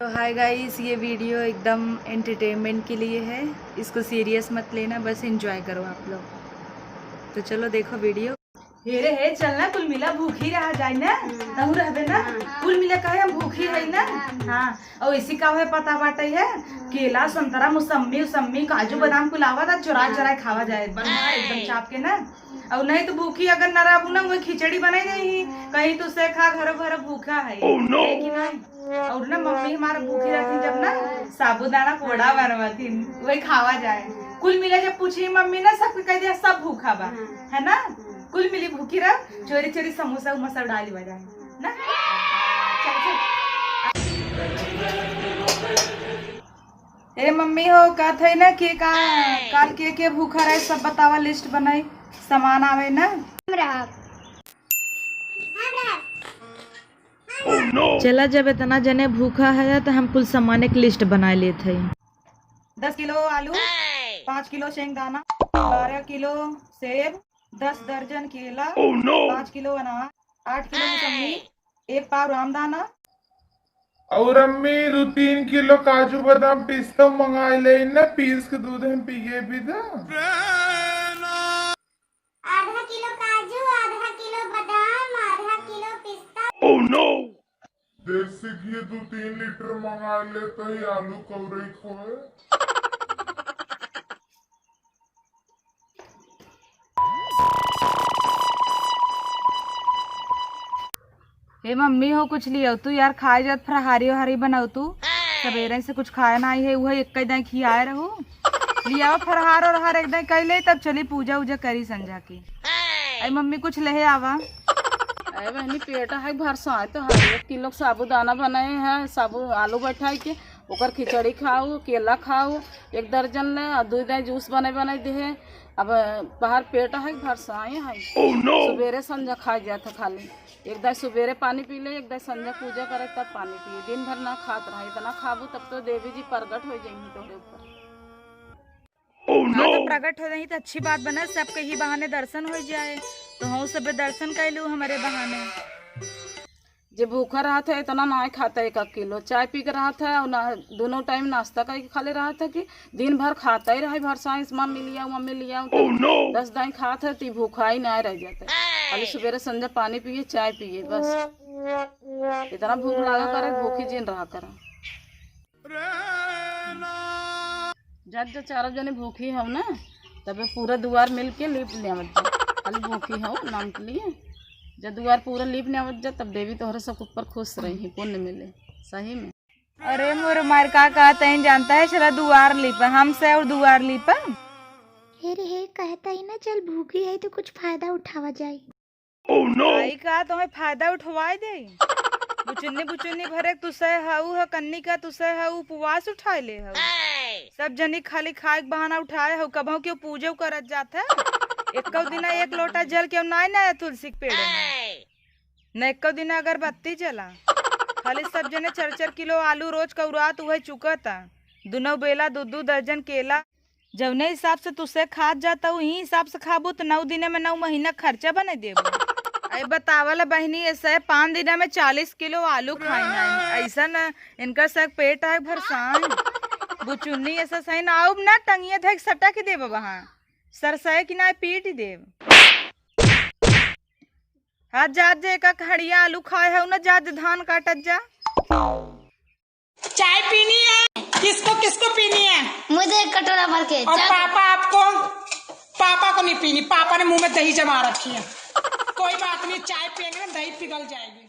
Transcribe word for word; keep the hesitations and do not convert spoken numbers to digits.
तो हाय गाइस, ये वीडियो एकदम एंटरटेनमेंट के लिए है, इसको सीरियस मत लेना, बस एंजॉय करो आप लोग। तो चलो देखो वीडियो। हे रे हे, चल ना, कुल मिला भूखी रहा जाए ना, तहू रहबे ना। कुल मिला कहे हम भूखी है ना। हाँ, और इसी का है पता बाटे है, केला, संतरा, मौसम्मी, उसम्मी, काजू, बादाम कुल आवा था, चुरा चुरा खावा जाए, बढ़िया एकदम चाप के ना। और नहीं तो भूखी अगर न रहबू ना, वही खिचड़ी बनाई नहीं, कहीं तो से खा, घरो घरो भूखा है, है कि नहीं? और ना मम्मी हमारा भूखी रहती जब ना, साबूदाना पोड़ा बनवाती, वही खावा जाए। कुल मिला जब पूछी मम्मी ना, सबके कह दिया सब भूखा बा, है ना? कुल मिली भूखी रह, चोरी चोरी समोसा उमोसा डाली बजाए ना। चल, चल। ए मम्मी हो, कहत है ना के का, काल के के भूखा रहे, सब बतावा, लिस्ट बनाई, सामान आवे ना। हम रहब। हम रहब। चला, जब इतना जने भूखा है तो हम कुल सामान एक लिस्ट बना लेत है। दस किलो आलू, पाँच किलो शेंगदाना, बारह किलो सेब, दस दर्जन केला, पाँच किलो अनार, आठ किलो मौसम्मी, एक पाव रामदाना। और अम्मी, दो तीन किलो काजू बादाम पिस्ता मंगा ले ना, पीस के दूध हम पिए भी दा। आधा किलो काजू, आधा किलो बादाम, आधा किलो पिस्ता। देसी घी दो तीन लीटर मंगा ले तो ही आलू कौरई खोए। हे मम्मी हो, कुछ लियाओ तू यार, खाए जात फरहारी ओहारी बनाओ तू। सवेरे से कुछ खाया नाही है, उहे एक ही दाई खियाए रहू। लियाओ फरहार ओरहार एक दाई कइले, तब चली पूजा उजा करी संझा की। आई मम्मी कुछ लेहे आवा। अरे बहनी, पेट है भरसाए तो है, एक किलो साबूदाना बनाए हैं, साबू आलू बैठाई के, ओकर खिचड़ी खाऊ, केला खाऊ, एक दर्जन ले, और दो दाई जूस बने बने दिहे। अब बाहर पेट है भरसाए है। सुबेरे संझा खाए जात है खाली। एक दाई सुबेरे पानी पी ले, एक दाई संझा पूजा करे तब पानी पिए। दिन भर ना खात रहे, इतना खाबू तब तो देवी जी प्रगट हो जाएंगी तोहरे ऊपर। हाँ, तो प्रगट हो जाएंगी तो अच्छी बात बना, सबके ही बहाने दर्शन हो जाए, तो हम सब दर्शन कर लू हमारे बहाने। जे भूखा रहत है इतना ना खाता, एक एक किलो चाय पी के रहत है और ना दोनों टाइम नाश्ता करके खाली रहत है कि दिन भर खाता ही रहे, भर सांस मम्मी लियाओ, मम्मी लियाओ, तो दस दाई खात है तो भूखा ही ना रह जाता है। खाली सुबेरे संझा पानी पिए, चाय पिए, बस। इतना भूख लागा करे, भूखी जिन रहा करे। जब जब चारों जने भूखी हो ना, तब पूरा दुआर मिल के लीप ले आवत जा। खाली भूखी हो नाम के लिए, जब दुआर पूरा लीप ले आवत जा, तब देवी तोहरे सब ऊपर खुश रही, पुण्य मिले सही में। अरे मोर मार का कहते हैं जानता है, चला दुआर लीपा, हमसे और दुआर लीपा। हे रे हे, कहता ही ना चल भूखी है तो कुछ फायदा उठावा जाए। आई का तोहे फायदा उठवाए दे? बुचुन्नी बुचुन्नी भरे तू सह हऊ ह, कन्नी का तू सह हऊ, उपवास उठाए ले हऊ। सब जनी खाली खाए के बहाना उठाए हऊ, कबहू केहू पूजो करत जात है? एक्को दिना एक लोटा जल केहू नाय ना तुलसी के पेड़ में, न एक्को दिना अगरबत्ती जला। खाली सब जने चार चार किलो आलू रोज कौरात उहे चुकता, दुनो बेला दू दू दर्जन केला। जौने हिसाब से तुसे खात जाता, उही हिसाब से खाबू, त नौ दिने में नौ महीना खर्चा बने देबू। अरे बतावल बहिनी, ऐसे पाँच दिना में चालीस किलो आलू खाई ना, ऐसा ना, इनका सब पेट आए भरसान। बुचुन्नी ऐसा सही ना, आउब ना, टंगिया धक सटा के देब वहाँ, सरसए की ना पीट देब। हाँ, जात जे एक एक हड़िया आलू खाए हऊ ना, जात जे धान काटत जा। चाय पीनी है? किसको, किसको पीनी है? मुझे एक कटोरा भर के। और चाय। पापा आपको? पापा को नहीं पीनी, पापा ने मुंह में दही जमा रखी है। कोई बात नहीं, चाय पियेंगे ना, दही पिघल जाएगी।